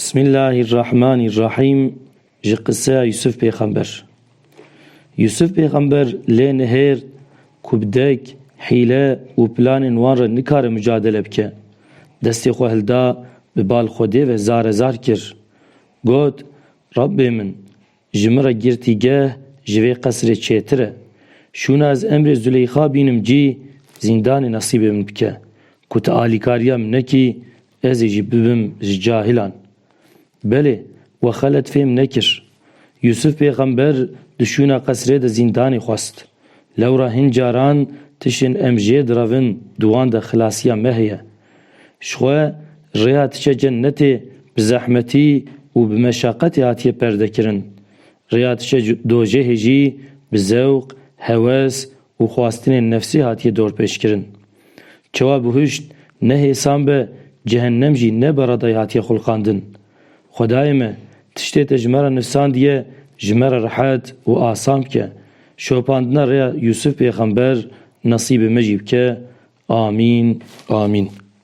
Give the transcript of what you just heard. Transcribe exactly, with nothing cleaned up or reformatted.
Bismillahirrahmanirrahîm. Ji qiseya Yûsif Pêxember. Yûsif Pêxember lê nihêrt ku bi dek, hîle û planên wan re nikare mucadele bike. Destê xwe hilda, bi bal Xwedê ve zarezar kir. Got, Rabbê min, ji min re girtîgeh ji vê qesrê çêtir e. Şûna ez emrê Zuleyxa bînim cî, zîndanê nesîbê min bike. Ku tu alîkariya min nekî, ez ê jî bibim ji cahilan. Belê, we xelet fêm nekir. Yûsif Pêxember di şûna qesrê de zîndanê xwest. Lewra hin caran tiştên em jê direvin di wan de xilasiya me heye. Ji xwe rêya diçe cennetê bi zehmetî û bi meşaqetê hatiye perdekirin. Rêya diçe c-, dojehê jî bi zewq, hewes û xwestinên nefsî hatiye dorpêçkirin. Çawa bihuşt ne hêsan be, cehennem jî ne beredayî hatiye xulqandin. Xwedayê me, tiştê te ji me re nivsandiye, ji me re rehet û asan bike. Şopandina rêya Yûsif Pêxember nesîbê me jî bike. Amîn, amîn.